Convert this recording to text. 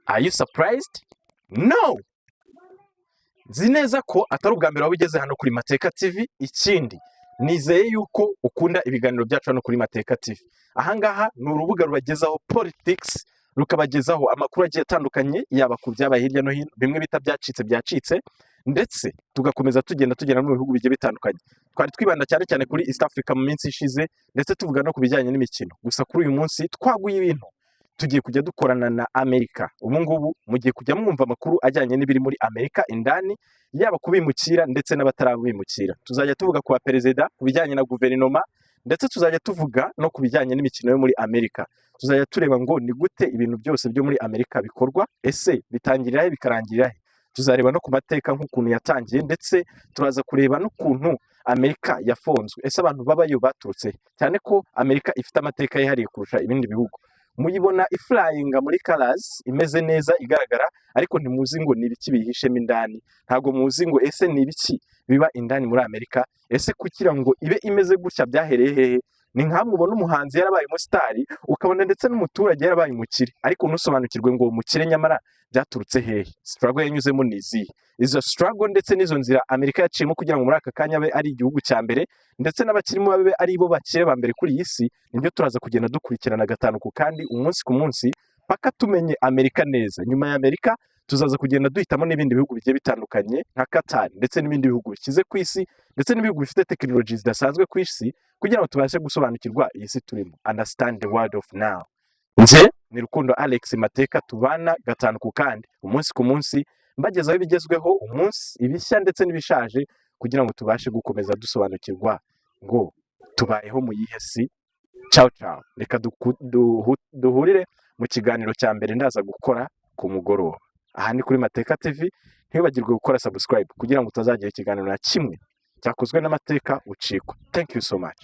Are you surprised? No! Nzi neza ko atari ubwa mbere waba ugeze hano kuri Mateka TV. Ikindi, nizeye yuko ukunda ibiganiro byacu hano kuri Mateka TV. Ahangaha ni urubuga rubagezaho politics, rukabagezaho amakuru agiye atandukanye, yaba ku byabaye hirya no hino, bimwe bita byacitse byacitse, ndetse tugakomeza tugenda tugera no mu bihugu bigiye bitandukanye. Twari twibanda cyane cyane kuri East Africa mu minsi ishize, ndetse tuvuga no ku bijyanye n'imikino. Gusa kuri uyu munsi twaguye ibintu, tugiye kujya dukorana na Amerika. Ubu ngubu mugiye kujya mwumva amakuru ajyanye n'ibiri muri Amerika indani, yaba kubimukira ndetse n'abatarabimukira. Tuzajya tuvuga ku baperezida, ku bijyanye na guverinoma, ndetse tuzajya tuvuga no ku bijyanye n'imikino yo muri Amerika. Tuzajya tureba ngo ni gute ibintu byose byo muri Amerika bikorwa, ese bitangirira he, bikarangirira he? Tuzareba no ku mateka nk'ukuntu yatangiye, ndetse turaza kureba n'ukuntu Amerika yafunzwe, ese abantu babayo baturutse he? Cyane ko Amerika ifite amateka yihariye kurusha ibindi bihugu. Muyibona iflyinga muri colors, imeze neza, igaragara, ariko ntimuzi ngo ni ibiki bihishemo indani. Ntabwo muzi ngo ese ni ibiki biba indani muri Amerika, ese kugira ngo ibe imeze gutya byahereye hehe? Ni nkamwe ubona umuhanzi yarabaye umusitari, ukabona ndetse n'umuturage yarabaye umukire, ariko ntusobanukirwe ngo uwo mukire nyamara byaturutse hehe, struggle yanyuzemo ni izihe? Izo struggle ndetse n'izo nzira Amerika yaciyemo kugira ngo muri aka kanya abe ari igihugu cya mbere, ndetse n'abakirimo babe ari bo bakire ba mbere kuri iyi si, nibyo turaza kugenda dukurikirana gatanu ku kandi, umunsi ku munsi, paka tumenye Amerika neza. Nyuma ya Amerika tuzaza kugenda duhitamo n'ibindi bihugu bigiye bitandukanye nka Qatar, ndetse n'ibindi bihugu bikize ku isi, ndetse n'ibihugu bifite tekinoloji zidasanzwe ku isi, kugira ngo tubashe gusobanukirwa iyi si turimo, understand the world of now. Nje ni Rukundo Alex Mateka, tubana gatanu ku kandi, umunsi ku munsi, mbagezaho ibigezweho umunsi, ibishya ndetse n'ibishaje, kugira ngo tubashe gukomeza dusobanukirwa ngo tubayeho mu yihe si. Ciao ciao, reka duhurire mu kiganiro cya mbere ndaza gukora ku mugoroba. Aha ni kuri Mateka TV. Ntiwibagirwe gukora subscribe kugira ngo utazagira ikiganiro na kimwe cyakozwe n'Amateka ucikwa. Thank you so much.